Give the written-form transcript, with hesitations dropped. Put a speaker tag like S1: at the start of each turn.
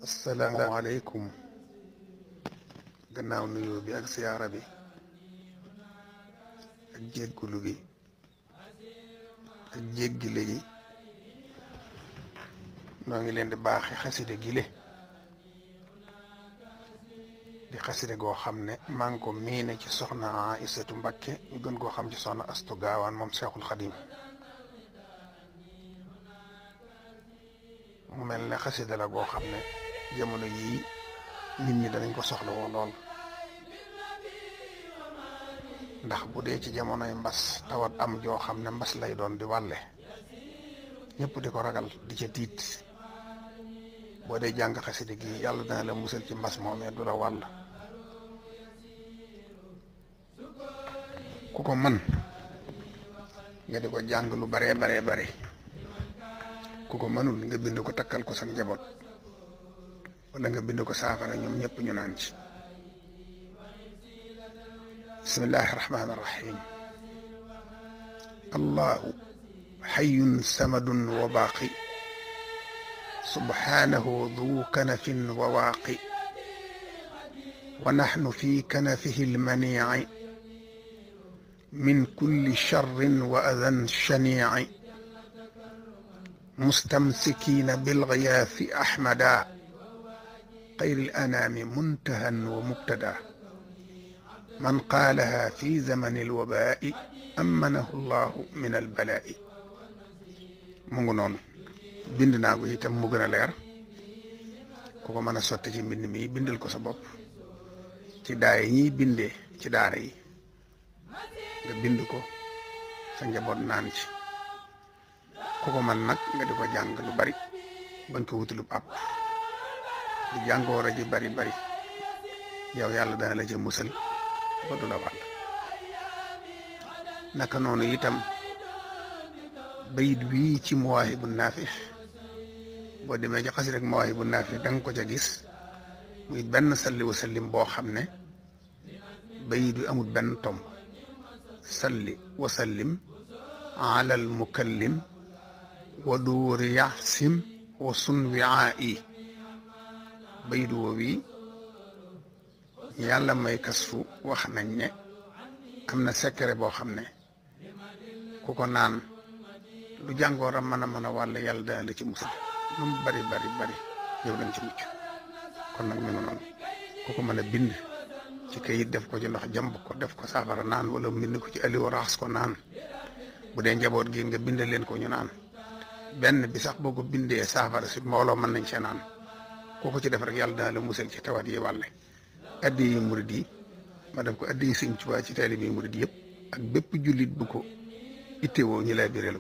S1: asalaamaaleykum gannaaw nuyoo bi ak siyaara bi ak jéggulu gi ak jéggile gi noo ngi leen di baaxe xaside gile di xaside goo xam ne maa ngi ko miine ci soxna Aysatu Mbakke ñu gën koo xam ci soxna Astu Gaawaan moom Seexul Xadim mu mel ne xaside la goo xam ne jamono yii nit ñi danañ ko soxla woo lool ndax bu dee ci jamonoy mbas tawat am joo xam ne mbas lay doon di wàlle ñëpp di ko ragal di ca tiit boo dee jàng xaside gi yàlla dana la musal ci mbas moomee du la wàll ku ko man nga di ko jàng lu baree bare ku ko mënul nga bind ko takkal ko sa njaboot wala nga bind ko saafara ñoom ñëpp ñu naan ci bismillahi rahmaani rahim allahu xayyun samadun wa baaqi subhanahu du kanafin wa waaqi wa naxnu fi kanafihi almaniici min kulli charrin wa adan shaniici mustamsikiina bilgiyaathi ahmada xayri l-anaami muntahan wa mubtada man qaalaha fi zamani l-wabaa'i ammanahu llahu min al-balaa'i mu ngi noonu bind naa ko itam mu gën a leer ku ko mën a sotti ci mbind mi bindal ko sa bopp ci daay yi ñiy bindee ci daara yi nga bind ko sa njaboot naan ci ku ko man nag nga di ko jàng lu bari bañ ko wutulu àpp di jàngoor ji bari yow yàlla dana la ca musal ba du la wàll naka noonu itam bayit wii ci Mawaahibu Naafix boo demee ci xasida rek Mawaahibu Naafix da nga ko ca gis muy benn salli wa sallim boo xam ne bayit wi amul benn tomb salli wa sallim alal mukallim wa duuri yaxsim wa sun wiaa'i bayit woowi yàlla may kasfu wax nañ ne am na secret boo xam ne ku ko naan lu jàngooram mën a wàll yàlla dana la ci musal lu mu bari yow dañ ci mucc kon nag mi ngi noonu ku ko mën a bind ci kayit def ko ci ndox jàmb ko def ko saafara naan wala mbind ko ci aliwa raxas ko naan bu dee njaboot gi nga bind leen ko ñu naan benn bi sax boo ko bindee saafara si mbooloo mën nañ see naan koo ko ci def rek yàlla dana la musal ci tawat yi wàlle addi yi murid yi ma def ko addi yi Sëñ Tuubaa ci taalibe yi murid yëpp ak bépp jullit bu ko ittewoo ñi lay biral ko